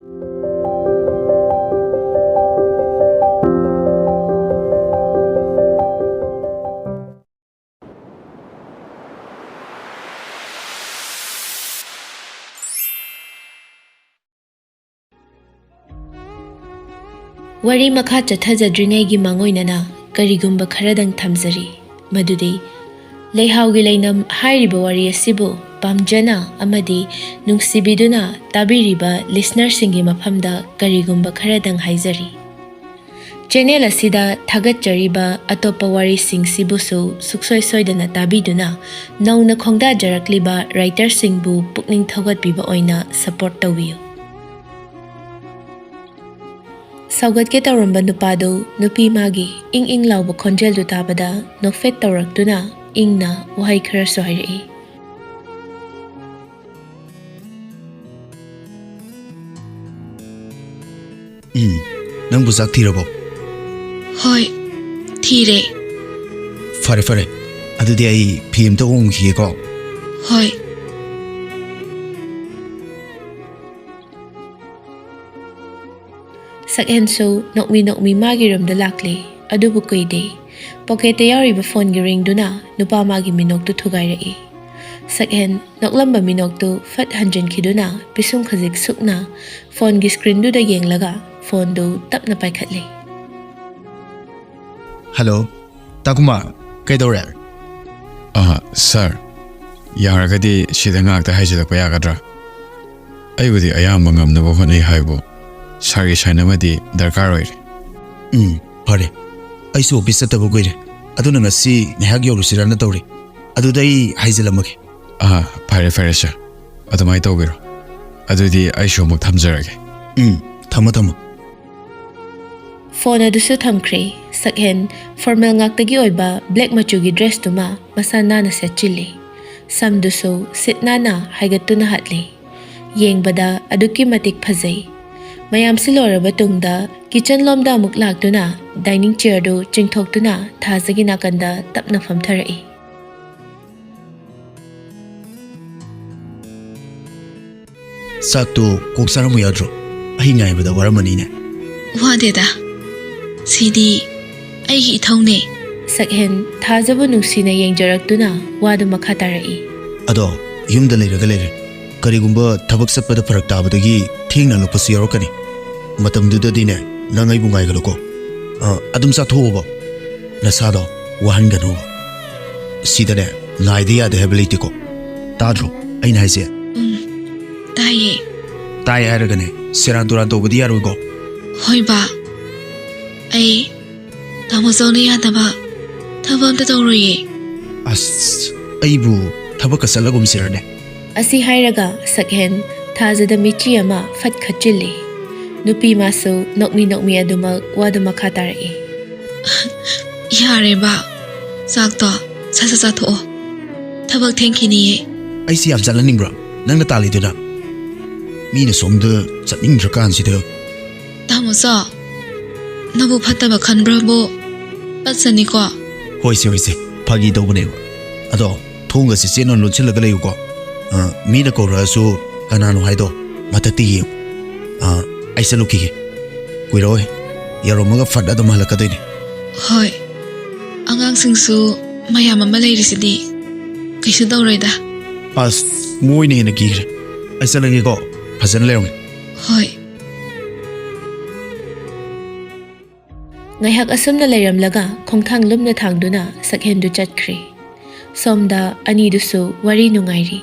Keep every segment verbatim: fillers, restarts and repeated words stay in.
ꯋꯥꯔꯤ ꯃꯈꯥ ꯆꯠꯊꯖꯗ꯭ꯔꯤꯉꯩꯒꯤ ꯃꯥꯡꯑꯣꯏꯅꯅ ꯀꯔꯤꯒꯨꯝꯕ ꯈꯔꯗꯪ ꯊꯝꯖꯔꯤ, ꯃꯗꯨꯗꯤ ꯂꯩꯍꯥꯎꯒꯤ ꯂꯩꯅꯝ ꯍꯥꯏꯔꯤꯕ ꯋꯥꯔꯤ ꯑꯁꯤꯕꯨ ꯄꯥꯝꯖꯅ ꯑꯃꯗꯤ ꯅꯨꯡꯁꯤꯕꯤꯗꯨꯅ ꯇꯥꯕꯤꯔꯤꯕ ꯂꯤꯁꯅꯔꯁꯤꯡꯒꯤ ꯃꯐꯝꯗ ꯀꯔꯤꯒꯨꯝꯕ ꯈꯔꯗꯪ ꯍꯥꯏꯖꯔꯤ꯫ ꯆꯦꯅꯦꯜ ꯑꯁꯤꯗ ꯊꯥꯒꯠꯆꯔꯤꯕ ꯑꯇꯣꯞꯄ ꯋꯥꯔꯤꯁꯤꯡꯁꯤꯕꯨꯁꯨ ꯁꯨꯛꯁꯣꯏ ꯁꯣꯏꯗꯅ ꯇꯥꯕꯤꯗꯨꯅ ꯅꯧꯅ ꯈꯣꯡꯗꯥꯖꯔꯛꯂꯤꯕ ꯔꯥꯏꯇꯔꯁꯤꯡꯕꯨ ꯄꯨꯛꯅꯤꯡ ꯊꯧꯒꯠꯄꯤꯕ ꯑꯣꯏꯅ ꯁꯄꯣꯔꯠ ꯇꯧꯕꯤꯌꯨ꯫ ꯁꯧꯒꯠꯀꯦ ꯇꯧꯔꯝꯕ ꯅꯨꯄꯥꯗꯨ ꯅꯨꯄꯤ ꯃꯥꯒꯤ ꯏꯪ ꯏꯪ ꯂꯥꯎꯕ ꯈꯣꯟꯖꯦꯜꯗꯨ ꯇꯥꯕꯗ ꯅꯣꯛꯐꯦꯠ ꯇꯧꯔꯛꯇꯨꯅ ꯏꯪꯅ ꯋꯥꯍꯩ ꯈꯔꯁꯨ ꯍꯥꯏꯔꯛꯏ꯫ ꯎꯝ, ꯅꯪꯕꯨ ꯆꯥꯛ ꯊꯤꯔꯕꯣ? ꯍꯣꯏ, ꯊꯤꯔꯦ꯫ ꯐꯔꯦ ꯐꯔꯦ, ꯑꯗꯨꯗꯤ ꯑꯩ ꯐꯤ ꯑꯝꯇ ꯍꯣꯡꯈꯤꯒꯦꯀꯣ꯫ ꯍꯣꯏ꯫ ꯁꯛꯍꯦꯟꯁꯨ ꯅꯣꯛꯃꯤ ꯅꯣꯛꯃꯤ ꯃꯥꯒꯤ ꯔꯨꯝꯗ ꯂꯥꯛꯂꯦ꯫ ꯑꯗꯨꯕꯨ ꯀꯨꯏꯗꯦ꯫ ꯄꯣꯀꯦꯠꯇ ꯌꯥꯎꯔꯤꯕ ꯐꯣꯟꯒꯤ ꯔꯤꯡꯗꯨꯅ ꯅꯨꯄꯥ ꯃꯥꯒꯤ ꯃꯤꯅꯣꯛꯇꯨ ꯊꯨꯒꯥꯏꯔꯛꯏ꯫ ꯁꯛꯍꯦꯟ ꯅꯣꯛꯂꯝꯕ ꯃꯤꯅꯣꯛꯇꯨ ꯐꯠ ꯍꯟꯖꯤꯟꯈꯤꯗꯨꯅ ꯄꯤꯁꯨꯝ ꯈꯖꯤꯛ ꯁꯨꯛꯅ ꯐꯣꯟꯒꯤ ꯁ꯭ꯀ꯭ꯔꯤꯟꯗꯨꯗ ꯌꯦꯡꯂꯒ ꯐꯣꯟꯗꯨ ꯇꯞꯅ ꯄꯥꯏꯈꯠꯂꯦ꯫ ꯍꯜꯂꯣ, ꯇꯥꯀꯨꯃꯥꯔ, ꯀꯩꯗꯧꯔꯦ? ꯑꯥ, ꯁꯥꯔ, ꯌꯥꯔꯒꯗꯤ ꯁꯤꯗ ꯉꯥꯛꯇ ꯍꯥꯏꯖꯤꯜꯂꯛꯄ ꯌꯥꯒꯗ꯭ꯔꯥ? ꯑꯩꯕꯨꯗꯤ ꯑꯌꯥꯝꯕ ꯉꯝꯅꯕ ꯍꯣꯠꯅꯩ ꯍꯥꯏꯕꯨ, ꯁꯥꯔꯒꯤ ꯁꯥꯏꯟ ꯑꯃꯗꯤ ꯗꯔꯀꯥꯔ ꯑꯣꯏꯔꯦ꯫ ꯎꯝ, ꯐꯔꯦ꯫ ꯑꯩꯁꯨ ꯑꯣꯐꯤꯁ ꯆꯠꯇꯕ ꯀꯨꯏꯔꯦ, ꯑꯗꯨꯅ ꯉꯁꯤ ꯉꯥꯏꯍꯥꯛ ꯌꯧꯔꯨꯁꯤꯔꯥꯅ ꯇꯧꯔꯤ꯫ ꯑꯗꯨꯗ ꯑꯩ ꯍꯥꯏꯖꯤꯜꯂꯝꯃꯒꯦ꯫ ꯑꯥ, ꯐꯔꯦ ꯐꯔꯦ ꯁꯥꯔ, ꯑꯗꯨꯃꯥꯏꯅ ꯇꯧꯕꯤꯔꯣ꯫ ꯑꯗꯨꯗꯤ ꯑꯩꯁꯨ ꯑꯃꯨꯛ ꯊꯝꯖꯔꯒꯦ꯫ ꯎꯝ, ꯊꯝꯃꯣ ꯊꯝꯃꯣ꯫ ꯐꯣꯟ ꯑꯗꯨꯁꯨ ꯊꯝꯈ꯭ꯔꯦ꯫ ꯁꯛꯍꯦꯟ ꯐꯣꯔꯃꯦꯜ ꯉꯥꯛꯇꯒꯤ ꯑꯣꯏꯕ ꯕ꯭ꯂꯦꯛ ꯃꯆꯨꯒꯤ ꯗ꯭ꯔꯦꯁꯇꯨꯃ ꯃꯁꯥ ꯅꯥꯟꯅ ꯁꯦꯠꯆꯤꯜꯂꯤ꯫ ꯁꯝꯗꯨꯁꯨ ꯁꯤꯠ ꯅꯥꯟꯅ ꯍꯥꯏꯒꯠꯇꯨꯅ ꯍꯥꯠꯂꯤ꯫ ꯌꯦꯡꯕꯗ ꯑꯗꯨꯛꯀꯤ ꯃꯇꯤꯛ ꯐꯖꯩ꯫ ꯃꯌꯥꯝꯁꯤ ꯂꯣꯏꯔꯕ ꯇꯨꯡꯗ ꯀꯤꯆꯟ ꯂꯣꯝꯗ ꯑꯃꯨꯛ ꯂꯥꯛꯇꯨꯅ ꯗꯥꯏꯅꯤꯡ ꯆꯤꯌꯔꯗꯨ ꯆꯤꯡꯊꯣꯛꯇꯨꯅ ꯊꯥꯖꯒꯤ ꯅꯥꯀꯟꯗ ꯇꯞꯅ ꯐꯝꯊꯔꯛꯏ꯫ ꯆꯥꯛꯇꯣ ꯀꯣꯛ ꯆꯥꯔꯝꯃꯨ ꯌꯥꯗ꯭ꯔꯣ? ꯑꯩ ꯉꯥꯏꯕꯗ ꯋꯥꯔꯝꯃꯅꯤꯅꯦ꯫ ꯋꯥꯗꯦꯗ, ꯁꯤꯗꯤ ꯑꯩꯒꯤ ꯏꯊꯧꯅꯦ꯫ ꯁꯛꯍꯦꯟ ꯊꯥꯖꯕ ꯅꯨꯡꯁꯤꯅ ꯌꯦꯡꯖꯔꯛꯇꯨꯅ ꯋꯥꯗꯨ ꯃꯈꯥ ꯇꯥꯔꯛꯏ꯫ ꯑꯗꯣ ꯌꯨꯝꯗ ꯂꯩꯔꯒ ꯂꯩꯔꯦ꯫ ꯀꯔꯤꯒꯨꯝꯕ ꯊꯕꯛ ꯆꯠꯄꯗ ꯐꯔꯛ ꯇꯥꯕꯗꯒꯤ ꯊꯦꯡꯅ ꯍꯜꯂꯛꯄꯁꯨ ꯌꯥꯎꯔꯛꯀꯅꯤ꯫ ꯃꯇꯝꯗꯨꯗꯗꯤꯅꯦ, ꯅꯪ ꯑꯩꯕꯨ ꯉꯥꯏꯒꯅꯨꯀꯣ꯫ ꯑ, ꯑꯗꯨꯝ ꯆꯥꯊꯣꯛꯑꯣꯕ꯫ ꯅꯁꯥꯗꯣ ꯋꯥꯍꯟꯒꯅꯨꯕ꯫ ꯁꯤꯗꯅꯦ, ꯉꯥꯏꯗ ꯌꯥꯗꯦ ꯍꯥꯏꯕ ꯂꯩꯇꯦꯀꯣ꯫ ꯇꯥꯗ꯭ꯔꯣ ꯑꯩꯅ ꯍꯥꯏꯁꯦ? ꯎꯝ, ꯇꯥꯏꯌꯦ꯫ ꯇꯥꯏ ꯍꯥꯏꯔꯒꯅꯦ, ꯁꯦꯔꯥꯟ ꯇꯨꯔꯥꯟ ꯇꯧꯕꯗꯤ ꯌꯥꯔꯣꯏꯀꯣ꯫ ꯍꯣꯏ ꯕꯥ, ꯑꯩ ꯇꯥꯃꯣ ꯆꯧꯅ ꯌꯥꯗꯕ ꯊꯕꯛ ꯑꯝꯇ ꯇꯧꯔꯣꯏꯌꯦ꯫ ꯑꯁ, ꯑꯩꯕꯨ ꯊꯕꯛꯀ ꯆꯠꯂꯒꯨꯝꯁꯤꯔꯅꯦ? ꯑꯁꯤ ꯍꯥꯏꯔꯒ ꯁꯛꯍꯦꯟ ꯊꯥꯖꯗ ꯃꯤꯠꯆꯤ ꯑꯃ ꯐꯠ ꯈꯠꯆꯤꯜꯂꯤ꯫ ꯅꯨꯄꯤ ꯃꯥꯁꯨ ꯅꯣꯛꯃꯤ ꯅꯣꯛꯃꯤ ꯑꯗꯨꯃꯛ ꯋꯥꯗꯨ ꯃꯈꯥ ꯇꯥꯔꯛꯏ꯫ ꯌꯥꯔꯦ ꯕꯥ, ꯆꯥꯛꯇꯣ ꯁꯠ ꯁꯠ ꯆꯥꯊꯣꯛꯑꯣ, ꯊꯕꯛ ꯊꯦꯡꯈꯤꯅꯤꯌꯦ꯫ ꯑꯩꯁꯤ ꯌꯥꯝ ꯆꯠꯍꯟꯅꯤꯡꯕ꯭ꯔꯥ ꯅꯪꯅ ꯇꯥꯜꯂꯤꯗꯨꯅ? ꯃꯤꯅ ꯁꯣꯝꯗ ꯆꯠꯅꯤꯡꯗ꯭ꯔꯀꯥꯟꯁꯤꯗ꯫ ꯇꯥꯃꯣ ꯆꯧ, ꯅꯕꯨ ꯐꯠꯇꯕ ꯈꯟꯕ꯭ꯔꯕꯨ ꯄꯠꯆꯅꯤꯀꯣ꯫ ꯍꯣꯏꯁꯦ, ꯍꯣꯏꯁꯦ, ꯐꯥꯒꯤ ꯇꯧꯕꯅꯦꯕ꯫ ꯑꯗꯣ ꯊꯣꯡꯒꯁꯦ ꯆꯦꯠꯅ ꯂꯣꯟꯁꯤꯜꯂꯒ ꯂꯩꯌꯨꯀꯣ꯫ ꯑ, ꯃꯤꯅ ꯀꯧꯔꯛꯑꯁꯨ ꯀꯅꯥꯅꯣ ꯍꯥꯏꯗꯣ ꯃꯊꯛꯇ ꯌꯦꯡꯉꯨ꯫ ꯑ, ꯑꯩ ꯆꯠꯂꯨꯈꯤꯒꯦ꯫ ꯀꯨꯏꯔꯛꯑꯣꯏ, ꯌꯥꯔꯣꯝꯃꯒ ꯐꯠ ꯑꯗꯨꯝ ꯍꯜꯂꯛꯀꯗꯣꯏꯅꯦ꯫ ꯍꯣꯏ, ꯑꯉꯥꯡꯁꯤꯡꯁꯨ ꯃꯌꯥꯝ ꯑꯃ ꯂꯩꯔꯤꯁꯤꯗꯤ, ꯀꯩꯁꯨ ꯇꯧꯔꯣꯏꯗ꯫ ꯑꯁ, ꯃꯣꯏꯅ ꯍꯦꯟꯅ ꯀꯤꯈ꯭ꯔꯦ꯫ ꯑꯩ ꯆꯠꯂꯒꯦꯀꯣ, ꯐꯖꯅ ꯂꯩꯔꯝꯒꯦ꯫ ꯍꯣꯏ꯫ ꯉꯥꯏꯍꯥꯛ ꯑꯁꯨꯝꯅ ꯂꯩꯔꯝꯂꯒ ꯈꯣꯡꯊꯥꯡ ꯂꯨꯝꯅ ꯊꯥꯡꯗꯨꯅ ꯁꯛꯍꯦꯟꯗꯨ ꯆꯠꯈ꯭ꯔꯦ꯫ ꯁꯣꯝꯗ ꯑꯅꯤꯗꯨꯁꯨ ꯋꯥꯔꯤ ꯅꯨꯡꯉꯥꯏꯔꯤ꯫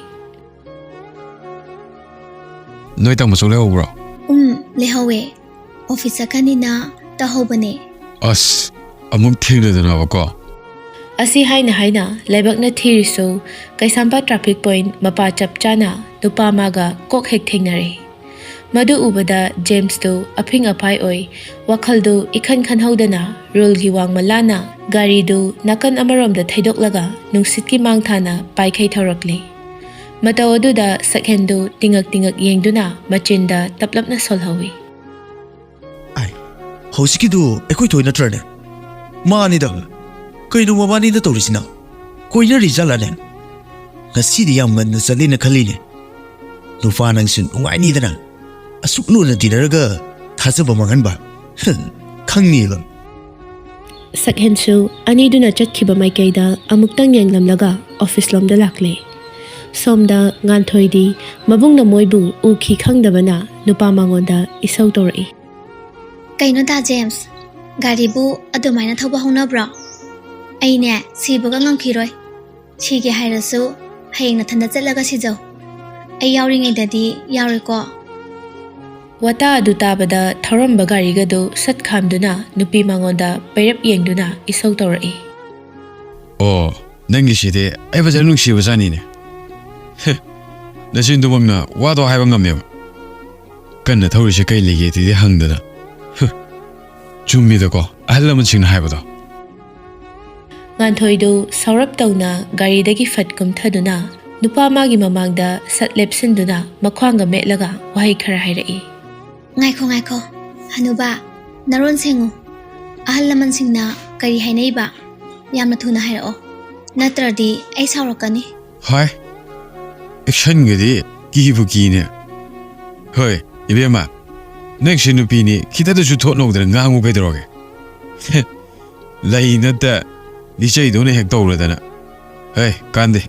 ꯅꯣꯏ ꯇꯥꯃꯣ ꯆꯧ ꯂꯩꯍꯧꯕ꯭ꯔꯣ? ꯎꯝ, ꯂꯩꯍꯧꯋꯦ꯫ ꯑꯣꯐꯤꯁ ꯆꯠꯀꯅꯤꯅ ꯇꯧꯍꯧꯕꯅꯦ꯫ ꯑꯁ, ꯑꯃꯨꯛ ꯊꯦꯡꯅꯗꯅꯕꯀꯣ꯫ ꯑꯁꯤ ꯍꯥꯏꯅ ꯍꯥꯏꯅ ꯂꯥꯏꯕꯛꯅ ꯊꯤꯔꯤꯁꯨ ꯀꯩꯁꯥꯝꯄꯥꯠ ꯇ꯭ꯔꯥꯐꯤꯛ ꯄꯣꯏꯟꯠ ꯃꯄꯥ ꯆꯞ ꯆꯥꯅ ꯅꯨꯄꯥ ꯑꯃꯒ ꯀꯣꯛ ꯍꯦꯛ ꯊꯦꯡꯅꯔꯦ꯫ ꯃꯗꯨ ꯎꯕꯗ ꯖꯦꯝꯁꯇꯨ ꯑꯐꯤꯡ ꯑꯐꯥꯏ ꯑꯣꯏ, ꯋꯥꯈꯜꯗꯨ ꯏꯈꯟ ꯈꯟꯍꯧꯗꯅ ꯔꯨꯜꯒꯤ ꯋꯥꯡꯃ ꯂꯥꯟꯅ ꯒꯥꯔꯤꯗꯨ ꯅꯥꯀꯟ ꯑꯃꯔꯣꯝꯗ ꯊꯩꯗꯣꯛꯂꯒ ꯅꯨꯡꯁꯤꯠꯀꯤ ꯃꯥꯡ ꯊꯥꯅ ꯄꯥꯏꯈꯩ ꯊꯧꯔꯛꯂꯦ꯫ ꯃꯇꯧ ꯑꯗꯨꯗ ꯁꯛꯍꯦꯟꯗꯨ ꯇꯤꯡꯉꯛ ꯇꯤꯡꯉꯛ ꯌꯦꯡꯗꯨꯅ ꯃꯆꯤꯟꯗ ꯇꯞꯂꯞꯅ ꯁꯣꯜꯍꯧꯏ꯫ ꯑꯥꯏ, ꯍꯧꯖꯤꯛꯀꯤꯗꯨ ꯑꯩꯈꯣꯏ ꯊꯣꯏ ꯅꯠꯇ꯭ꯔꯅꯦ? ꯃꯥꯅꯤꯗ꯫ ꯀꯩꯅꯣ ꯃꯕꯥꯅꯤꯅ ꯇꯧꯔꯤꯁꯤꯅ? ꯀꯣꯏꯅꯔꯤ ꯖꯥꯠꯂꯅꯦ? ꯉꯁꯤꯗꯤ ꯌꯥꯝ ꯉꯟꯅ ꯆꯠꯂꯦꯅ ꯈꯜꯂꯤꯅꯦ꯫ ꯅꯨꯄꯥ ꯅꯪꯁꯨ ꯅꯨꯡꯉꯥꯏꯅꯤꯗꯅ꯫ ꯑꯁꯨꯛ ꯂꯨꯅ ꯇꯤꯟꯅꯔꯒ ꯊꯥꯖꯕ ꯃꯥꯡꯍꯟꯕ? ꯍꯝ, ꯈꯪꯅꯤꯕ꯫ ꯁꯛꯍꯦꯟꯁꯨ ꯑꯅꯤꯗꯨꯅ ꯆꯠꯈꯤꯕ ꯃꯥꯏꯀꯩꯗ ꯑꯃꯨꯛꯇꯪ ꯌꯦꯡꯂꯝꯂꯒ ꯑꯣꯐꯤꯁ ꯂꯣꯝꯗ ꯂꯥꯛꯂꯦ꯫ ꯁꯣꯝꯗ ꯉꯥꯟꯊꯣꯏꯗꯤ ꯃꯕꯨꯡꯅ ꯃꯣꯏꯕꯨ ꯎꯈꯤ ꯈꯪꯗꯕꯅ ꯅꯨꯄꯥ ꯃꯉꯣꯟꯗ ꯏꯁꯧ ꯇꯧꯔꯛꯏ꯫ "ꯀꯩꯅꯣ ꯗꯥ ꯖꯦꯝꯁ, ꯒꯥꯔꯤꯕꯨ ꯑꯗꯨꯃꯥꯏꯅ ꯊꯧꯕ ꯍꯧꯅꯕ꯭ꯔꯣ? ꯑꯩꯅꯦ ꯁꯤꯕꯒ ꯉꯝꯈꯤꯔꯣꯏ꯫ ꯁꯤꯒꯦ ꯍꯥꯏꯔꯁꯨ ꯍꯌꯦꯡ ꯅꯊꯟꯗ ꯆꯠꯂꯒ ꯁꯤꯖꯧ꯫ ꯑꯩ ꯌꯥꯎꯔꯤꯉꯩꯗꯗꯤ ꯌꯥꯔꯣꯏꯀꯣ?" ꯋꯥꯇꯥ ꯑꯗꯨ ꯇꯥꯕꯗ ꯊꯧꯔꯝꯕ ꯒꯥꯔꯤꯒꯗꯨ ꯁꯠ ꯈꯥꯝꯗꯨꯅ ꯅꯨꯄꯤ ꯃꯉꯣꯟꯗ ꯄꯩꯔꯞ ꯌꯦꯡꯗꯨꯅ ꯏꯁꯧ ꯇꯧꯔꯛꯏ꯫ "ꯑꯣ, ꯅꯪꯒꯤꯁꯤꯗꯤ ꯑꯩ ꯐꯖꯅ ꯅꯨꯡꯁꯤꯕꯖꯥꯠꯅꯤꯅꯦ꯫ ꯍꯦ, ꯅꯆꯤꯟꯗꯨꯃꯛꯅ ꯋꯥꯗꯣ ꯍꯥꯏꯕ ꯉꯝꯃꯦꯕ꯫ ꯀꯟꯅ ꯊꯧꯔꯤꯁꯦ ꯀꯩ ꯂꯩꯒꯦꯗꯤꯗꯤ ꯍꯪꯗꯅ꯫ ꯍꯨ, ꯆꯨꯝꯃꯤꯗꯀꯣ ꯑꯍꯜ ꯂꯃꯟꯁꯤꯡꯅ ꯍꯥꯏꯕꯗꯣ꯫" ꯉꯥꯟꯊꯣꯏꯗꯨ ꯁꯥꯎꯔꯞ ꯇꯧꯅ ꯒꯥꯔꯤꯗꯒꯤ ꯐꯠ ꯀꯨꯝꯊꯗꯨꯅ ꯅꯨꯄꯥ ꯃꯥꯒꯤ ꯃꯃꯥꯡꯗ ꯁꯠ ꯂꯦꯞꯁꯤꯟꯗꯨꯅ ꯃꯈ꯭ꯋꯥꯡꯒ ꯃꯦꯠꯂꯒ ꯋꯥꯍꯩ ꯈꯔ ꯍꯥꯏꯔꯛꯏ꯫ "ꯉꯥꯏꯈꯣ, ꯉꯥꯏꯈꯣ, ꯍꯅꯨꯕꯥ, ꯅꯔꯣꯟ ꯁꯦꯡꯉꯨ꯫ ꯑꯍꯜ ꯂꯃꯟꯁꯤꯡꯅ ꯀꯔꯤ ꯍꯥꯏꯅꯩꯕ? ꯌꯥꯝꯅ ꯊꯨꯅ ꯍꯥꯏꯔꯛꯑꯣ, ꯅꯠꯇ꯭ꯔꯗꯤ ꯑꯩ ꯁꯥꯎꯔꯛꯀꯅꯤ꯫" ꯍꯥꯏ, ꯑꯦꯛꯁꯟꯒꯗꯤ ꯀꯤꯕꯨ ꯀꯤꯅꯦ꯫ ꯍꯣꯏ, ꯏꯕꯦꯝꯃ, ꯅꯪꯁꯦ ꯅꯨꯄꯤꯅꯤ, ꯈꯤꯇꯗꯁꯨ ꯊꯣꯠ ꯅꯧꯗꯅ ꯉꯥꯡꯉꯨ ꯀꯩꯗꯧꯔꯒꯦ? ꯂꯩ ꯅꯠꯇ ꯂꯤꯆꯩꯗꯧꯅ ꯍꯦꯛ ꯇꯧꯔꯗꯅ꯫ ꯍꯦ, ꯀꯥꯟꯗꯦ꯫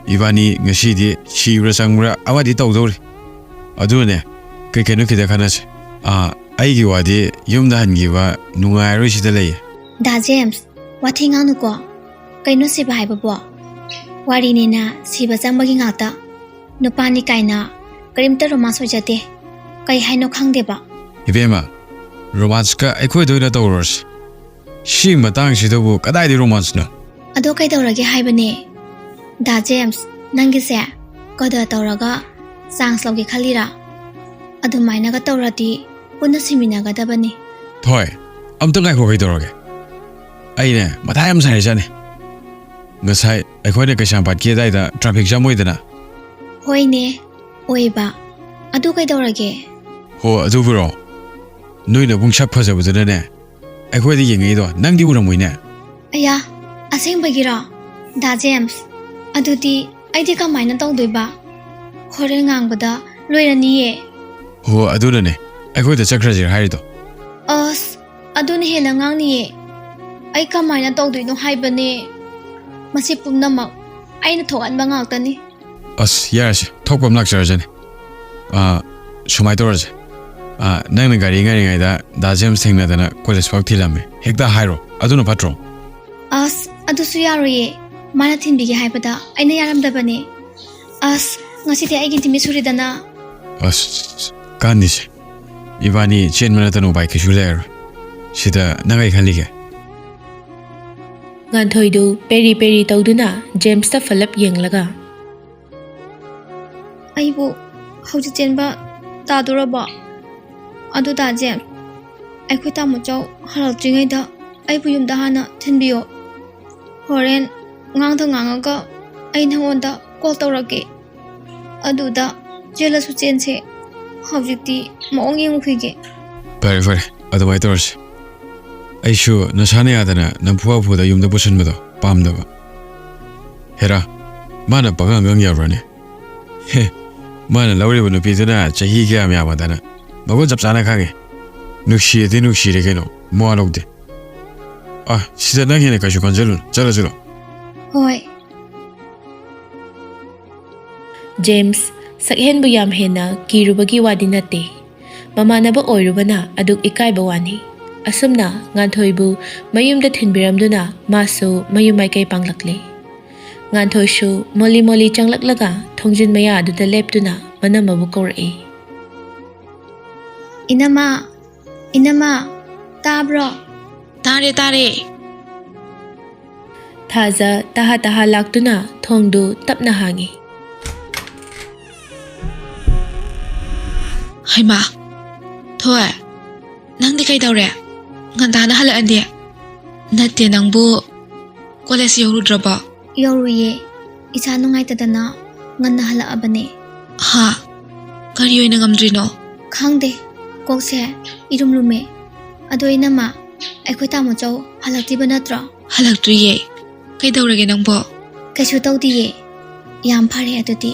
ꯏꯕꯥꯅꯤ ꯉꯁꯤꯗꯤ ꯁꯤꯕ꯭ꯔꯥ ꯆꯪꯕ꯭ꯔꯥ ꯑꯃꯗꯤ ꯇꯧꯗꯧꯔꯤ꯫ ꯑꯗꯨꯅꯦ, ꯀꯩ ꯀꯩꯅꯣ ꯈꯤꯇ ꯈꯟꯅꯁꯦ꯫ ꯑꯥ, ꯑꯩꯒꯤ ꯋꯥꯗꯤ ꯌꯨꯝꯗ ꯍꯟꯈꯤꯕ ꯅꯨꯡꯉꯥꯏꯔꯣꯏ ꯁꯤꯗ ꯂꯩꯌꯦ꯫ ꯗꯥ ꯖꯦꯝꯁ, ꯋꯥꯊꯤ ꯉꯥꯡꯅꯨꯀꯣ꯫ ꯀꯩꯅꯣ ꯁꯤꯕ ꯍꯥꯏꯕꯕꯣ? ꯋꯥꯔꯤꯅꯤꯅ ꯁꯤꯕ ꯆꯪꯕꯒꯤ ꯉꯥꯛꯇ꯫ ꯅꯨꯄꯥꯅꯤ ꯀꯥꯏꯅ ꯀꯔꯤꯝꯇ ꯔꯣꯃꯥꯟꯁ ꯑꯣꯏꯖꯗꯦ꯫ ꯀꯩ ꯍꯥꯏꯅꯣ ꯈꯪꯗꯦꯕ꯫ ꯏꯕꯦꯝꯃ, ꯔꯣꯃꯥꯟꯁꯀ ꯑꯩꯈꯣꯏꯗ ꯑꯣꯏꯅ ꯇꯧꯔꯨꯔꯁꯤ꯫ ꯁꯤ ꯃꯇꯥꯡꯁꯤꯗꯕꯨ ꯀꯗꯥꯏꯗꯩ ꯔꯣꯃꯥꯟꯁꯅꯣ? ꯑꯗꯣ ꯀꯩꯗꯧꯔꯒꯦ ꯍꯥꯏꯕꯅꯦ? ꯗꯥ ꯖꯦꯝꯁ, ꯅꯪꯒꯤꯁꯦ ꯀꯗꯔ ꯇꯧꯔꯒ ꯆꯥꯟꯁ ꯂꯧꯒꯦ ꯈꯜꯂꯤꯔꯥ? ꯑꯗꯨꯃꯥꯏꯅꯒ ꯇꯧꯔꯗꯤ ꯄꯨꯟꯅ ꯁꯤꯃꯤꯟꯅꯒꯗꯕꯅꯤ꯫ ꯊꯣꯏ, ꯑꯝꯇ ꯉꯥꯏꯈꯣ ꯀꯩꯗꯧꯔꯒꯦ? ꯑꯩꯅꯦ ꯃꯊꯥ ꯌꯥꯝ ꯁꯥꯏꯖꯥꯠꯅꯤ꯫ ꯉꯁꯥꯏ ꯑꯩꯈꯣꯏꯅ ꯀꯩꯁꯥꯝꯄꯥꯠꯀꯤ ꯑꯗꯥꯏꯗ ꯇ꯭ꯔꯥꯐꯤꯛ ꯖꯥꯝ ꯑꯣꯏꯗꯅ꯫ ꯍꯣꯏꯅꯦ, ꯑꯣꯏꯕ꯫ ꯑꯗꯨ ꯀꯩꯗꯧꯔꯒꯦ? ꯍꯣ, ꯑꯗꯨꯕꯨꯔꯣ? ꯅꯣꯏ ꯅꯕꯨꯡ ꯁꯛ ꯐꯖꯕꯗꯨꯅꯅꯦ ꯑꯩꯈꯣꯏꯗ ꯌꯦꯡꯉꯛꯏꯗꯣ ꯅꯪꯗꯤ ꯎꯔꯝꯃꯣꯏꯅꯦ꯫ ꯑꯌꯥ, ꯑꯁꯦꯡꯕꯒꯤꯔꯣ? ꯗꯥ ꯖꯦꯝꯁ, ꯑꯗꯨꯗꯤ ꯑꯩꯗꯤ ꯀꯃꯥꯏꯅ ꯇꯧꯗꯣꯏꯕ? ꯍꯣꯔꯦꯟ ꯉꯥꯡꯕꯗ ꯂꯣꯏꯔꯅꯤꯌꯦ꯫ ꯍꯣ, ꯑꯗꯨꯅꯅꯦ ꯑꯩꯈꯣꯏꯗ ꯆꯠꯈ꯭ꯔꯁꯤꯔ ꯍꯥꯏꯔꯤꯗꯣ꯫ ꯑꯁ, ꯑꯗꯨꯅ ꯍꯦꯟꯅ ꯉꯥꯡꯅꯤꯌꯦ꯫ ꯑꯩ ꯀꯃꯥꯏꯅ ꯇꯧꯗꯣꯏꯅꯣ ꯍꯥꯏꯕꯅꯦ? ꯃꯁꯤ ꯄꯨꯝꯅꯃꯛ ꯑꯩꯅ ꯊꯣꯛꯍꯟꯕ ꯉꯥꯛꯇꯅꯤ꯫ ꯑꯁ, ꯌꯥꯔꯁꯦ, ꯊꯣꯛꯄ ꯑꯃ ꯂꯥꯛꯆꯔꯁꯅꯤ꯫ ꯑꯥ, ꯁꯨꯃꯥꯏꯅ ꯇꯧꯔꯁꯦ꯫ ꯑꯥ, ꯅꯪꯅ ꯒꯥꯔꯤ ꯉꯥꯏꯔꯤꯉꯩꯗ ꯗꯥ ꯖꯦꯝꯁ ꯊꯦꯡꯅꯗꯅ ꯀꯣꯂꯦꯖ ꯐꯥꯎ ꯊꯤꯜꯂꯝꯃꯦ, ꯍꯦꯛꯇ ꯍꯥꯏꯔꯣ, ꯑꯗꯨꯅ ꯐꯠꯇ꯭ꯔꯣ? ꯑꯁ, ꯑꯗꯨꯁꯨ ꯌꯥꯔꯣꯏꯌꯦ꯫ ꯃꯥꯅ ꯊꯤꯟꯕꯤꯒꯦ ꯍꯥꯏꯕꯗ ꯑꯩꯅ ꯌꯥꯔꯝꯗꯕꯅꯦ꯫ ꯑꯁ, ꯉꯁꯤꯗꯤ ꯑꯩꯒꯤ ꯅꯨꯃꯤꯠ ꯁꯨꯔꯦꯗꯅ꯫ ꯑꯁ, ꯀꯥꯟꯅꯤꯁꯦ꯫ ꯏꯕꯥꯅꯤ ꯆꯦꯟꯕ ꯅꯠꯇꯅ ꯎꯄꯥꯏ ꯀꯩꯁꯨ ꯂꯩꯔꯔꯣꯏ꯫ ꯁꯤꯗ ꯅꯪ ꯀꯩ ꯈꯜꯂꯤꯒꯦ? ꯉꯥꯟꯊꯣꯏꯗꯨ ꯄꯦꯔꯤ ꯄꯦꯔꯤ ꯇꯧꯗꯨꯅ ꯖꯦꯝꯁꯇ ꯐꯂꯞ ꯌꯦꯡꯂꯒ, "ꯑꯩꯕꯨ ꯍꯧꯖꯤꯛ ꯆꯦꯟꯕ ꯇꯥꯗꯣꯔꯕꯣ? ꯑꯗꯨ ꯇꯥ ꯖꯦꯝꯁ, ꯑꯩꯈꯣꯏ ꯇꯥꯃꯣꯆꯧ ꯍꯜꯂꯛꯇ꯭ꯔꯤꯉꯩꯗ ꯑꯩꯕꯨ ꯌꯨꯝꯗ ꯍꯥꯟꯅ ꯊꯤꯟꯕꯤꯌꯣ꯫ ꯍꯣꯔꯦꯟ ꯉꯥꯡꯗ ꯉꯥꯡꯉꯒ ꯑꯩ ꯅꯉꯣꯟꯗ ꯀꯣꯜ ꯇꯧꯔꯛꯀꯦ꯫ ꯑꯗꯨꯗ ꯆꯦꯜꯂꯁꯨ ꯆꯦꯟꯁꯦ꯫ ꯍꯧꯖꯤꯛꯇꯤ ꯃꯑꯣꯡ ꯌꯦꯡꯉꯨꯈꯤꯒꯦ꯫" ꯐꯔꯦ, ꯐꯔꯦ, ꯑꯗꯨꯃꯥꯏꯅ ꯇꯧꯔꯁꯤ꯫ ꯑꯩꯁꯨ ꯅꯁꯥꯅ ꯌꯥꯗꯅ ꯅꯝꯐꯨ ꯍꯥꯐꯨꯗ ꯌꯨꯝꯗ ꯄꯨꯁꯤꯟꯕꯗꯣ ꯄꯥꯝꯗꯕ꯫ ꯍꯦꯔꯥ, ꯃꯥꯅ ꯄꯪꯉꯥꯡ ꯉꯥꯡ ꯌꯥꯕ꯭ꯔꯥꯅꯦ? ꯍꯦ, ꯃꯥꯅ ꯂꯧꯔꯤꯕ ꯅꯨꯄꯤꯗꯨꯅ ꯆꯍꯤ ꯀꯌꯥꯝ ꯌꯥꯝꯃꯗꯅ ꯃꯒꯨꯟ ꯆꯞ ꯆꯥꯅ ꯈꯪꯉꯦ꯫ ꯅꯨꯡꯁꯤꯔꯗꯤ ꯅꯨꯡꯁꯤꯔꯦ ꯀꯩꯅꯣ, ꯃꯋꯥ ꯂꯧꯗꯦ꯫ ꯑ, ꯁꯤꯗ ꯅꯪ ꯍꯦꯟꯅ ꯀꯩꯁꯨ ꯈꯟꯖꯜꯂꯨꯅꯨ, ꯆꯠꯂꯁꯤꯔꯣ? ꯍꯣꯏ꯫ ꯖꯦꯝꯁ ꯁꯛꯍꯦꯟꯕꯨ ꯌꯥꯝ ꯍꯦꯟꯅ ꯀꯤꯔꯨꯕꯒꯤ ꯋꯥꯗꯤ ꯅꯠꯇꯦ, ꯃꯃꯥꯟꯅꯕ ꯑꯣꯏꯔꯨꯕꯅ ꯑꯗꯨꯛ ꯏꯀꯥꯏꯕ ꯋꯥꯅꯤ꯫ ꯑꯁꯨꯝꯅ ꯉꯥꯟꯊꯣꯏꯕꯨ ꯃꯌꯨꯝꯗ ꯊꯤꯟꯕꯤꯔꯝꯗꯨꯅ ꯃꯥꯁꯨ ꯃꯌꯨꯝ ꯃꯥꯏꯀꯩ ꯄꯥꯡꯂꯛꯂꯦ꯫ ꯉꯥꯟꯊꯣꯏꯁꯨ ꯃꯣꯂꯤ ꯃꯣꯂꯤ ꯆꯪꯂꯛꯂꯒ ꯊꯣꯡꯖꯤꯟ ꯃꯌꯥ ꯑꯗꯨꯗ ꯂꯦꯞꯇꯨꯅ ꯃꯅꯝꯃꯕꯨ ꯀꯧꯔꯛꯏ꯫ "ꯏꯅꯝꯃ, ꯏꯅꯝꯃ, ꯇꯥꯕ꯭ꯔꯣ?" "ꯇꯥꯔꯦ, ꯇꯥꯔꯦ꯫" ꯊꯥꯖ ꯇꯍꯥ ꯇꯍꯥ ꯂꯥꯛꯇꯨꯅ ꯊꯣꯡꯗꯨ ꯇꯞꯅ ꯍꯥꯡꯉꯤ꯫ "ꯍꯩꯃꯥ, ꯊꯣꯏ, ꯅꯪꯗꯤ ꯀꯩꯗꯧꯔꯦ? ꯉꯟꯇꯥꯅ ꯍꯜꯂꯛꯑꯗꯤ? ꯅꯠꯇꯦ, ꯅꯪꯕꯨ ꯀꯣꯂꯦꯖ ꯌꯧꯔꯨꯗ꯭ꯔꯕꯣ?" "ꯌꯧꯔꯨꯏꯌꯦ, ꯏꯁꯥ ꯅꯨꯡꯉꯥꯏꯇꯗꯅ ꯉꯟꯅ ꯍꯜꯂꯛꯑꯕꯅꯦ꯫" "ꯍꯥ? ꯀꯔꯤ ꯑꯣꯏꯅ ꯉꯝꯗ꯭ꯔꯤꯅꯣ?" "ꯈꯪꯗꯦ, ꯀꯣꯛꯁꯦ ꯏꯔꯨꯝ ꯂꯨꯝꯃꯦ꯫ ꯑꯗꯣ ꯏꯅꯝꯃ, ꯑꯩꯈꯣꯏ ꯇꯥꯃꯣꯆꯧ ꯍꯜꯂꯛꯇ꯭ꯔꯤꯕ ꯅꯠꯇ꯭ꯔꯣ?" "ꯍꯜꯂꯛꯇ꯭ꯔꯤꯌꯦ꯫ ꯀꯩꯗꯧꯔꯒꯦ ꯅꯪꯕꯣ?" "ꯀꯩꯁꯨ ꯇꯧꯗꯤꯌꯦ꯫ ꯌꯥꯝ ꯐꯔꯦ ꯑꯗꯨꯗꯤ꯫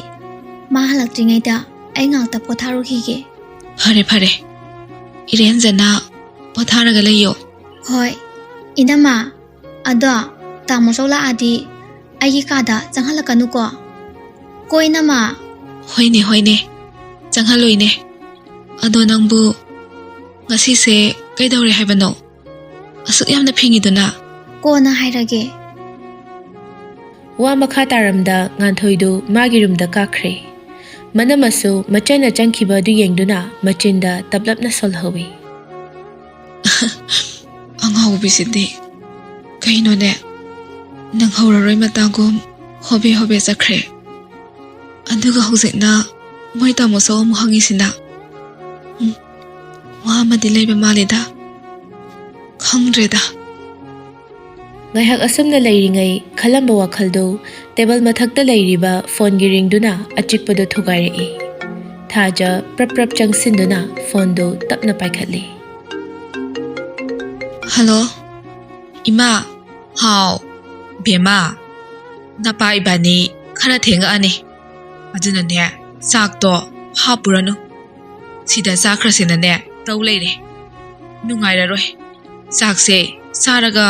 ꯃꯥ ꯍꯜꯂꯛꯇ꯭ꯔꯤꯉꯩꯗ ꯑꯩ ꯉꯥꯛꯇ ꯄꯣꯊꯥꯔꯨꯈꯤꯒꯦ꯫" ꯐꯔꯦ, ꯐꯔꯦ꯫ ꯏꯔꯦꯟꯖꯅ ꯄꯣꯊꯥꯔꯒ ꯂꯩꯌꯣ꯫ ꯍꯣꯏ, ꯏꯅꯝꯃ꯫ ꯑꯗꯣ ꯇꯥꯃꯣ ꯆꯧ ꯂꯥꯛꯑꯗꯤ ꯑꯩꯒꯤ ꯀꯥꯗ ꯆꯪꯍꯜꯂꯛꯀꯅꯨꯀꯣ꯫ ꯀꯣ ꯏꯅꯝꯃ꯫ ꯍꯣꯏꯅꯦ, ꯍꯣꯏꯅꯦ꯫ ꯆꯪꯍꯜꯂꯣꯏꯅꯦ꯫ ꯑꯗꯣ ꯅꯪꯕꯨ ꯉꯁꯤꯁꯦ ꯀꯩꯗꯧꯔꯦ ꯍꯥꯏꯕꯅꯣ? ꯑꯁꯨꯛ ꯌꯥꯝꯅ ꯐꯤꯡꯉꯤꯗꯨꯅ? ꯀꯣꯟꯅ ꯍꯥꯏꯔꯒꯦ꯫ ꯋꯥ ꯃꯈꯥ ꯇꯥꯔꯝꯗ ꯉꯥꯟꯊꯣꯏꯗꯨ ꯃꯥꯒꯤ ꯔꯨꯝꯗ ꯀꯥꯈ꯭ꯔꯦ꯫ ꯃꯅꯝ ꯑꯁꯨ ꯃꯆꯟꯅ ꯆꯪꯈꯤꯕ ꯑꯗꯨ ꯌꯦꯡꯗꯨꯅ ꯃꯆꯤꯟꯗ ꯇꯞꯂꯞꯅ ꯁꯣꯜꯍꯧꯏ꯫ ꯑꯉꯥꯎꯕꯤꯁꯤꯗꯤ ꯀꯩꯅꯣꯅꯦ, ꯅꯪꯍꯧꯔꯔꯣꯏ ꯃꯇꯥꯒꯨꯝ ꯍꯣꯕꯦ ꯍꯣꯕꯦ ꯆꯠꯈ꯭ꯔꯦ꯫ ꯑꯗꯨꯒ ꯍꯧꯖꯤꯛꯅ ꯃꯣꯏ ꯇꯥꯃꯣ ꯆꯧ ꯑꯃꯨꯛ ꯍꯪꯉꯤꯁꯤꯅ? ꯎꯝ, ꯋꯥ ꯑꯃꯗꯤ ꯂꯩꯕ ꯃꯥꯜꯂꯤꯗ꯫ ꯈꯪꯗ꯭ꯔꯦꯗ꯫ ꯉꯥꯏꯍꯥꯛ ꯑꯁꯨꯝꯅ ꯂꯩꯔꯤꯉꯩ ꯈꯜꯂꯝꯕ ꯋꯥꯈꯜꯗꯨ ꯇꯦꯕꯜ ꯃꯊꯛꯇ ꯂꯩꯔꯤꯕ ꯐꯣꯟꯒꯤ ꯔꯤꯡꯗꯨꯅ ꯑꯆꯤꯛꯄꯗꯨ ꯊꯨꯒꯥꯏꯔꯛꯏ꯫ ꯊꯥꯖ ꯄ꯭ꯔꯞ ꯄ꯭ꯔꯞ ꯆꯪꯁꯤꯟꯗꯨꯅ ꯐꯣꯟꯗꯨ ꯇꯞꯅ ꯄꯥꯏꯈꯠꯂꯤ꯫ ꯍꯜꯂꯣ, ꯏꯃꯥ꯫ ꯍꯥꯎ, ꯕꯦꯝꯃ, ꯅꯄꯥ ꯏꯕꯥꯅꯤ ꯈꯔ ꯊꯦꯡꯉꯛꯑꯅꯤ꯫ ꯑꯗꯨꯅꯅꯦ, ꯆꯥꯛꯇꯣ ꯍꯥꯞꯄꯨꯔꯅꯨ꯫ ꯁꯤꯗ ꯆꯥꯈ꯭ꯔꯁꯦꯅꯅꯦ ꯇꯧ ꯂꯩꯔꯦ꯫ ꯅꯨꯡꯉꯥꯏꯔꯔꯣꯏ꯫ ꯆꯥꯛꯁꯦ ꯆꯥꯔꯒ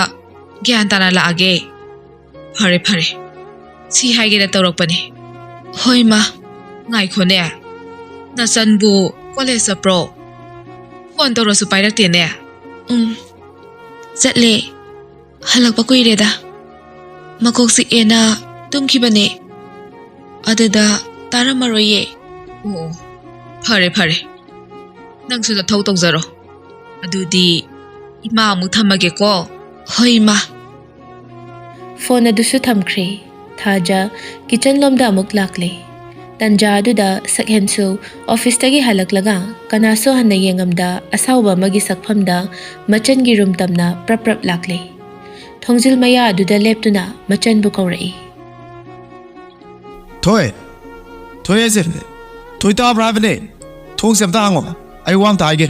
ꯒ꯭ꯌꯥꯟ ꯇꯥꯅ ꯂꯥꯛꯑꯒꯦ꯫ ꯐꯔꯦ, ꯐꯔꯦ꯫ ꯁꯤ ꯍꯥꯏꯒꯦꯅ ꯇꯧꯔꯛꯄꯅꯦ꯫ ꯍꯣꯏ, ꯃꯥ꯫ ꯉꯥꯏꯈꯣꯅꯦ꯫ ꯅꯆꯟꯕꯨ ꯀꯣꯂꯦꯖ ꯆꯠꯄ꯭ꯔꯣ? ꯐꯣꯟ ꯇꯧꯔꯁꯨ ꯄꯥꯏꯔꯛꯇꯦꯅꯦ꯫ ꯎꯝ, ꯆꯠꯂꯦ꯫ ꯍꯜꯂꯛꯄ ꯀꯨꯏꯔꯦꯗ꯫ ꯃꯀꯣꯛ ꯆꯤꯛꯑꯦꯅ ꯇꯨꯝꯈꯤꯕꯅꯦ꯫ ꯑꯗꯨꯗ ꯇꯥꯔꯝꯃꯔꯣꯏꯌꯦ꯫ ꯑꯣ, ꯐꯔꯦ, ꯐꯔꯦ꯫ ꯅꯪꯁꯨ ꯅꯊꯧ ꯇꯧꯖꯔꯣ꯫ ꯑꯗꯨꯗꯤ ꯏꯃꯥ ꯑꯃꯨꯛ ꯊꯝꯃꯒꯦꯀꯣ꯫ ꯍꯣꯏ, ꯏꯃꯥ꯫ ꯐꯣꯟ ꯑꯗꯨꯁꯨ ꯊꯝꯈ꯭ꯔꯦ꯫ ꯊꯥꯖ ꯀꯤꯆꯟ ꯂꯣꯝꯗ ꯑꯃꯨꯛ ꯂꯥꯛꯂꯦ꯫ ꯇꯟꯖꯥ ꯑꯗꯨꯗ ꯁꯛꯍꯦꯟꯁꯨ ꯑꯣꯐꯤꯁꯇꯒꯤ ꯍꯜꯂꯛꯂꯒ ꯀꯅꯥꯁꯨ ꯍꯟꯅ ꯌꯦꯡꯉꯝꯗ ꯑꯁꯥꯎꯕ ꯑꯃꯒꯤ ꯁꯛꯐꯝꯗ ꯃꯆꯟꯒꯤ ꯔꯨꯝ ꯇꯝꯅ ꯄ꯭ꯔꯞ ꯄ꯭ꯔꯞ ꯂꯥꯛꯂꯦ꯫ ꯊꯣꯡꯖꯤꯜ ꯃꯌꯥ ꯑꯗꯨꯗ ꯂꯦꯞꯇꯨꯅ ꯃꯆꯟꯕꯨ ꯀꯧꯔꯛꯏ꯫ ꯊꯣꯏ! ꯊꯣꯏ ꯍꯥꯏꯁꯦ! ꯊꯣꯏ ꯇꯥꯕ꯭ꯔꯥ ꯍꯥꯏꯕꯅꯦ! ꯊꯣꯡꯁꯦ ꯑꯝꯇ ꯍꯥꯡꯉꯣ, ꯑꯩ ꯋꯥ ꯑꯝꯇ ꯍꯥꯏꯒꯦ꯫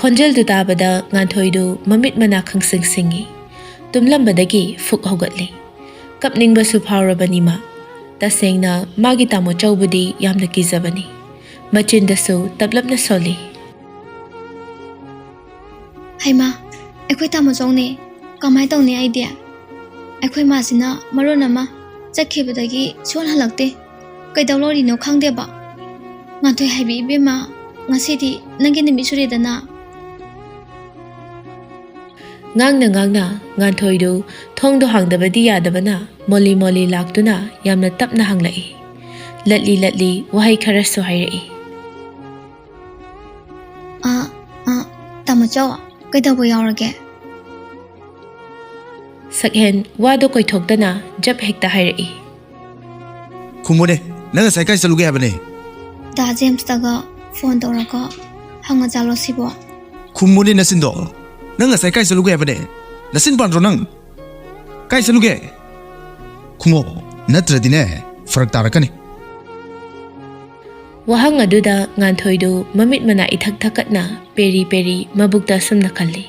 ꯈꯣꯟꯖꯦꯜꯗꯨ ꯇꯥꯕꯗ ꯉꯥꯟꯊꯣꯏꯗꯨ ꯃꯃꯤꯠ ꯃꯅꯥ ꯈꯪꯁꯤꯡ ꯁꯤꯡꯉꯤ꯫ ꯇꯨꯝꯂꯝꯕꯗꯒꯤ ꯐꯨꯛ ꯍꯧꯒꯠꯂꯤ꯫ ꯀꯞꯅꯤꯡꯕꯁꯨ ꯐꯥꯎꯔꯕꯅꯤ ꯃꯥ꯫ ꯇꯁꯦꯡꯅ ꯃꯥꯒꯤ ꯇꯥꯃꯣ ꯆꯧꯕꯨꯗꯤ ꯌꯥꯝꯅ ꯀꯤꯖꯕꯅꯤ꯫ ꯃꯆꯤꯟꯗꯁꯨ ꯇꯞꯂꯞꯅ ꯁꯣꯜꯂꯤ꯫ "ꯍꯩꯃꯥ, ꯑꯩꯈꯣꯏ ꯇꯥꯃꯣꯆꯧꯅꯦ꯫ ꯀꯃꯥꯏ ꯇꯧꯅꯤ ꯑꯩꯗꯤ? ꯑꯩꯈꯣꯏ ꯃꯥꯁꯤꯅ ꯃꯔꯣꯟ ꯑꯃ ꯆꯠꯈꯤꯕꯗꯒꯤ ꯁꯨꯡꯍꯟ ꯍꯜꯂꯛꯇꯦ꯫ ꯀꯩꯗꯧ ꯂꯣꯔꯤꯅꯣ ꯈꯪꯗꯦꯕ꯫ ꯉꯥꯟꯊꯣꯏ ꯍꯥꯏꯕꯤ ꯏꯕꯦꯝꯃ, ꯉꯁꯤꯗꯤ ꯅꯪꯒꯤ ꯅꯨꯃꯤꯠ ꯁꯨꯔꯦꯗꯅ꯫" ꯉꯥꯡꯅ ꯉꯥꯡꯅ ꯉꯥꯟꯊꯣꯏꯗꯨ ꯊꯣꯡꯗꯣ ꯍꯥꯡꯗꯕꯗꯤ ꯌꯥꯗꯕꯅ ꯃꯣꯂꯤ ꯃꯣꯂꯤ ꯂꯥꯛꯇꯨꯅ ꯌꯥꯝꯅ ꯇꯞꯅ ꯍꯪꯂꯛꯏ꯫ ꯂꯠꯂꯤ ꯂꯠꯂꯤ ꯋꯥꯍꯩ ꯈꯔꯁꯨ ꯍꯥꯏꯔꯛꯏ꯫ "ꯑ, ꯑ, ꯇꯥꯃꯣꯆꯧ, ꯀꯩꯗꯧꯕ ꯌꯥꯎꯔꯒꯦ?" ꯁꯛꯍꯦꯟ ꯋꯥꯗꯣ ꯀꯣꯏꯊꯣꯛꯇꯅ ꯖꯞ ꯍꯦꯛꯇ ꯍꯥꯏꯔꯛꯏ꯫ "ꯈꯨꯝꯃꯨꯅꯦ, ꯅꯪ ꯉꯁꯥꯏ ꯀꯥꯏ ꯆꯠꯂꯨꯒꯦ ꯍꯥꯏꯕꯅꯦ?" "ꯗꯥ ꯖꯦꯝꯁꯇꯒ ꯐꯣꯟ ꯇꯧꯔꯒ ꯍꯪꯉꯖꯥꯠꯂꯣ ꯁꯤꯕꯣ?" "ꯈꯨꯝꯃꯨꯅꯦ ꯅꯆꯤꯟꯗꯣ, ꯅꯪ ꯉꯁꯥꯏ ꯀꯥꯏ ꯆꯠꯂꯨꯒꯦ ꯍꯥꯏꯕꯅꯦ? ꯅꯆꯤꯟ ꯄꯥꯟꯗ꯭ꯔꯣ ꯅꯪ? ꯀꯥꯏ ꯆꯠꯂꯨꯒꯦ? ꯈꯨꯝꯃꯣ, ꯅꯠꯇ꯭ꯔꯗꯤꯅꯦ ꯐꯔꯛ ꯇꯥꯔꯛꯀꯅꯤ꯫" ꯋꯥꯍꯪ ꯑꯗꯨꯗ ꯉꯥꯟꯊꯣꯏꯗꯨ ꯃꯃꯤꯠ ꯃꯅꯥ ꯏꯊꯛ ꯊꯛꯀꯠꯅ ꯄꯦꯔꯤ ꯄꯦꯔꯤ ꯃꯕꯨꯛꯇ ꯑꯁꯨꯝꯅ ꯈꯜꯂꯤ꯫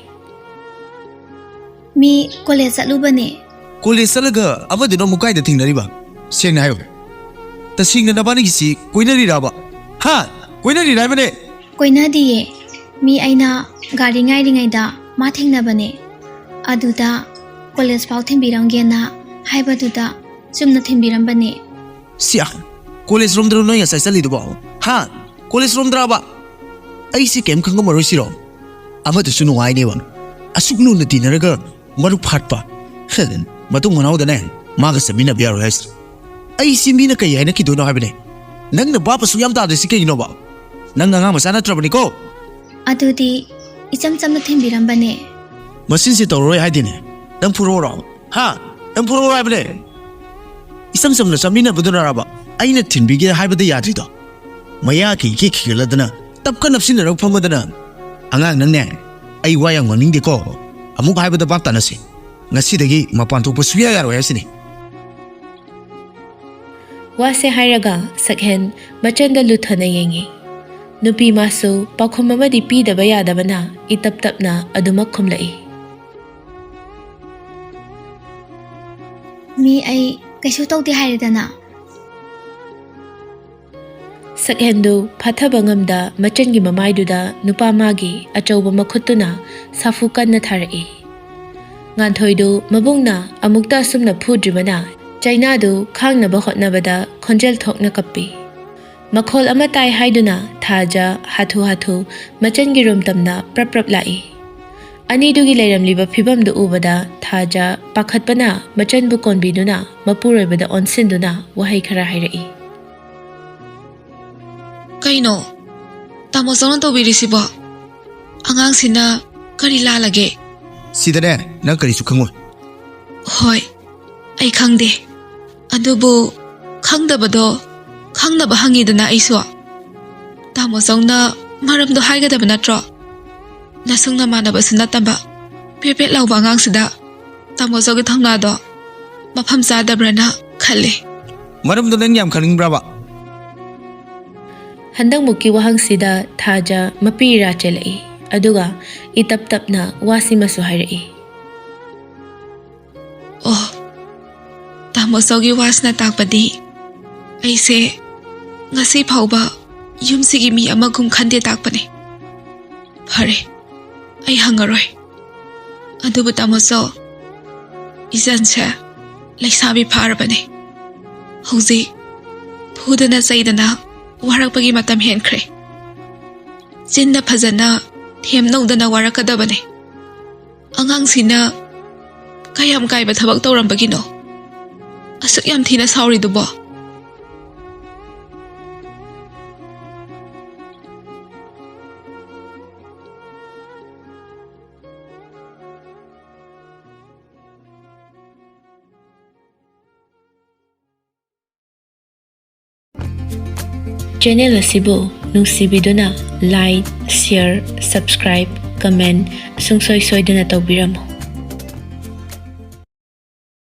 "ꯃꯤ ꯀꯣꯂꯦꯖ ꯆꯠꯂꯨꯕꯅꯦ꯫" "ꯀꯣꯂꯦꯖ ꯆꯠꯂꯒ ꯑꯃꯗꯨꯅ ꯑꯃꯨꯛ ꯀꯥꯏꯗ ꯊꯦꯡꯅꯔꯤꯕ? ꯁꯦꯡꯅ ꯍꯥꯏꯌꯨ, ꯇꯁꯦꯡꯅ ꯅꯕꯥꯅꯤꯒꯤꯁꯤ ꯀꯣꯏꯅꯔꯤꯔꯕ? ꯍꯥ? ꯀꯣꯏꯅꯔꯤꯔ ꯍꯥꯏꯕꯅꯦ?" "ꯀꯣꯏꯅꯗꯤꯌꯦ꯫ ꯃꯤ ꯑꯩꯅ ꯒꯥꯔꯤ ꯉꯥꯏꯔꯤꯉꯩꯗ ꯃꯥ ꯊꯦꯡꯅꯕꯅꯦ꯫ ꯑꯗꯨꯗ ꯀꯣꯂꯦꯖ ꯐꯥꯎ ꯊꯤꯟꯕꯤꯔꯝꯒꯦꯅ ꯍꯥꯏꯕꯗꯨꯗ ꯆꯨꯝꯅ ꯊꯤꯟꯕꯤꯔꯝꯕꯅꯦ꯫" "ꯁꯤꯌꯥ, ꯀꯣꯂꯦꯖ ꯔꯣꯝꯗꯔꯣ ꯅꯣꯏ ꯉꯁꯥꯏ ꯆꯠꯂꯤꯗꯨꯕꯣ? ꯍꯥ? ꯀꯣꯂꯦꯖ ꯔꯣꯝꯗ꯭ꯔꯕ? ꯑꯩꯁꯤ ꯀꯩꯝ ꯈꯪꯉꯝꯃꯔꯣꯏ ꯁꯤꯔꯣ? ꯑꯃꯗꯨꯁꯨ ꯅꯨꯡꯉꯥꯏꯅꯦꯕ꯫ ꯑꯁꯨꯛ ꯂꯨꯅ ꯇꯤꯟꯅꯔꯒ ꯃꯔꯨꯞ ꯍꯥꯠꯄ꯫ ꯃꯇꯨꯡ ꯃꯅꯥꯎꯗꯅꯦ ꯃꯥꯒ ꯆꯠꯃꯤꯟꯅꯕ ꯌꯥꯔꯣꯏ ꯍꯥꯏꯁꯤꯅꯤ꯫ ꯑꯩꯁꯤ ꯃꯤꯅ ꯀꯩ ꯍꯥꯏꯅꯈꯤꯗꯣꯏꯅꯣ ꯍꯥꯏꯕꯅꯦ꯫ ꯅꯪꯅ ꯚꯥꯞ ꯑꯁꯨꯛ ꯌꯥꯝ ꯇꯥꯗ꯭ꯔꯤꯁꯤ ꯀꯩꯒꯤꯅꯣꯕ? ꯅꯪ ꯑꯉꯥꯡ ꯃꯆꯥ ꯅꯠꯇ꯭ꯔꯕꯅꯤꯀꯣ?" "ꯑꯗꯨꯗꯤ ꯏꯆꯝ ꯆꯝꯅ ꯊꯤꯟꯕꯤꯔꯝꯕꯅꯦ꯫" "ꯃꯆꯤꯟꯁꯤ ꯇꯧꯔꯔꯣꯏ ꯍꯥꯏꯗꯤꯅꯦ꯫ ꯅꯪ ꯐꯨꯔꯛꯑꯣꯔꯣ? ꯍꯥ? ꯅꯪ ꯐꯨꯔꯛꯑꯣꯔꯣ ꯍꯥꯏꯕꯅꯦ?" "ꯏꯆꯝ ꯆꯝꯅ ꯆꯠꯃꯤꯟꯅꯕꯗꯨꯅꯔꯕ ꯑꯩꯅ ꯊꯤꯟꯕꯤꯒꯦ ꯍꯥꯏꯕꯗ ꯌꯥꯗ꯭ꯔꯤꯗꯣ? ꯃꯌꯥ ꯀꯩ ꯏꯈꯤ ꯈꯤꯒꯠꯂꯗꯅ ꯇꯞꯀ ꯅꯞꯁꯤꯟꯅꯔꯒ ꯐꯝꯃꯗꯅ꯫ ꯑꯉꯥꯡ ꯅꯪꯅꯦ, ꯑꯩ ꯋꯥ ꯌꯥꯝ ꯉꯥꯡꯅꯤꯡꯗꯦꯀꯣ꯫ ꯑꯃꯨꯛ ꯍꯥꯏꯕꯗ ꯚꯥꯞ ꯇꯥꯅꯁꯦ꯫ ꯉꯁꯤꯗꯒꯤ ꯃꯄꯥꯟ ꯊꯣꯛꯄ ꯁꯨꯡꯌꯥ ꯌꯥꯔꯣꯏ ꯍꯥꯏꯁꯤꯅꯤ꯫" ꯋꯥꯁꯦ ꯍꯥꯏꯔꯒ ꯁꯛꯍꯦꯟ ꯃꯆꯟꯗ ꯂꯨꯊꯅ ꯌꯦꯡꯉꯤ꯫ ꯅꯨꯄꯤ ꯃꯥꯁꯨ ꯄꯥꯎꯈꯨꯝ ꯑꯃꯗꯤ ꯄꯤꯗꯕ ꯌꯥꯗꯕꯅ ꯏꯇꯞ ꯇꯞꯅ ꯑꯗꯨꯃꯛ ꯈꯨꯝꯂꯛꯏ꯫ "ꯃꯤ ꯑꯩ ꯀꯩꯁꯨ ꯇꯧꯗꯦ ꯍꯥꯏꯔꯦꯗꯅ꯫" ꯁꯛꯍꯦꯟꯗꯨ ꯐꯥꯊꯕ ꯉꯝꯗ ꯃꯆꯟꯒꯤ ꯃꯃꯥꯏꯗꯨꯗ ꯅꯨꯄꯥ ꯃꯥꯒꯤ ꯑꯆꯧꯕ ꯃꯈꯨꯠꯇꯨꯅ ꯁꯥꯐꯨ ꯀꯟꯅ ꯊꯥꯔꯛꯏ꯫ ꯉꯥꯟꯊꯣꯏꯗꯨ ꯃꯕꯨꯡꯅ ꯑꯃꯨꯛꯇ ꯑꯁꯨꯝꯅ ꯐꯨꯗ꯭ꯔꯤꯕꯅ ꯆꯩꯅꯥꯗꯨ ꯈꯥꯡꯅꯕ ꯍꯣꯠꯅꯕꯗ ꯈꯣꯟꯖꯦꯜ ꯊꯣꯛꯅ ꯀꯞꯄꯤ꯫ ꯃꯈꯣꯜ ꯑꯃ ꯇꯥꯏ ꯍꯥꯏꯗꯨꯅ ꯊꯥꯖ ꯍꯥꯊꯨ ꯍꯥꯊꯨ ꯃꯆꯟꯒꯤ ꯔꯨꯝ ꯇꯝꯅ ꯄ꯭ꯔꯞ ꯄ꯭ꯔꯞ ꯂꯥꯛꯏ꯫ ꯑꯅꯤꯗꯨꯒꯤ ꯂꯩꯔꯝꯂꯤꯕ ꯐꯤꯕꯝꯗꯨ ꯎꯕꯗ ꯊꯥꯖ ꯄꯥꯈꯠꯄꯅ ꯃꯆꯟꯕꯨ ꯀꯣꯟꯕꯤꯗꯨꯅ ꯃꯄꯨꯔꯣꯏꯕꯗ ꯑꯣꯟꯁꯤꯟꯗꯨꯅ ꯋꯥꯍꯩ ꯈꯔ ꯍꯥꯏꯔꯛꯏ꯫ "ꯀꯩꯅꯣ ꯇꯥꯃꯣ ꯆꯧꯅ ꯇꯧꯕꯤꯔꯤꯁꯤꯕꯣ? ꯑꯉꯥꯡꯁꯤꯅ ꯀꯔꯤ ꯂꯥꯜꯂꯒꯦ?" "ꯁꯤꯗꯅꯦ, ꯅꯪ ꯀꯔꯤꯁꯨ ꯈꯪꯉꯣꯏ꯫" "ꯍꯣꯏ, ꯑꯩ ꯈꯪꯗꯦ꯫ ꯑꯗꯨꯕꯨ ꯈꯪꯗꯕꯗꯣ ꯈꯪꯅꯕ ꯍꯪꯉꯤꯗꯅ ꯑꯩꯁꯨ꯫ ꯇꯥꯃꯣ ꯆꯧꯅ ꯃꯔꯝꯗꯣ ꯍꯥꯏꯒꯗꯕ ꯅꯠꯇ꯭ꯔꯣ? ꯅꯁꯨꯡ ꯅꯃꯥꯟꯅꯕꯁꯨ ꯅꯠꯇꯕ ꯄꯦꯠ ꯄꯦꯠ ꯂꯥꯎꯕ ꯑꯉꯥꯡꯁꯤꯗ ꯇꯥꯃꯣ ꯆꯧꯒꯤ ꯊꯧꯅꯥꯗꯣ ꯃꯐꯝ ꯆꯥꯗꯕ꯭ꯔꯅ ꯈꯜꯂꯤ꯫" "ꯃꯔꯝꯗꯣ ꯅꯪ ꯌꯥꯝ ꯈꯪꯅꯤꯡꯕ꯭ꯔꯕ?" ꯍꯟꯗꯛꯃꯨꯛꯀꯤ ꯋꯥꯍꯪꯁꯤꯗ ꯊꯥꯖ ꯃꯄꯤ ꯏꯔꯥ ꯆꯦꯜꯂꯛꯏ꯫ ꯑꯗꯨꯒ ꯏꯇꯞ ꯇꯞꯅ ꯋꯥꯁꯤꯃꯁꯨ ꯍꯥꯏꯔꯛꯏ꯫ "ꯑꯣ, ꯇꯥꯃꯣ ꯆꯧꯒꯤ ꯋꯥꯁꯤꯅ ꯇꯥꯛꯄꯗꯤ ꯑꯩꯁꯦ ꯉꯁꯤ ꯐꯥꯎꯕ ꯌꯨꯝꯁꯤꯒꯤ ꯃꯤ ꯑꯃꯒꯨꯝ ꯈꯟꯗꯦ ꯇꯥꯛꯄꯅꯦ꯫ ꯐꯔꯦ, ꯑꯩ ꯍꯪꯉꯔꯣꯏ꯫ ꯑꯗꯨꯕꯨ ꯇꯥꯃꯣ ꯆꯧ, ꯏꯆꯟꯁꯦ ꯂꯩꯁꯥꯕꯤ ꯐꯥꯔꯕꯅꯦ꯫ ꯍꯧꯖꯤꯛ ꯐꯨꯗꯅ ꯆꯩꯗꯅ ꯋꯥꯔꯛꯄꯒꯤ ꯃꯇꯝ ꯍꯦꯟꯈ꯭ꯔꯦ꯫ ꯆꯤꯟꯅ ꯐꯖꯅ ꯊꯦꯝ ꯅꯧꯗꯅ ꯋꯥꯔꯛꯀꯗꯕꯅꯦ꯫ ꯑꯉꯥꯡꯁꯤꯅ ꯀꯌꯥꯝ ꯀꯥꯏꯕ ꯊꯕꯛ ꯇꯧꯔꯝꯕꯒꯤꯅꯣ ꯑꯁꯨꯛ ꯌꯥꯝ ꯊꯤꯅ ꯁꯥꯎꯔꯤꯗꯨꯕꯣ?" ꯆꯦꯅꯦꯜ ꯑꯁꯤꯕꯨ ꯅꯨꯡꯁꯤꯕꯤꯗꯨꯅ like, share, subscribe, comment ꯁꯨꯡꯁꯣꯏ ꯁꯣꯏꯗꯅ ꯇꯧꯕꯤꯔꯝꯃꯨ꯫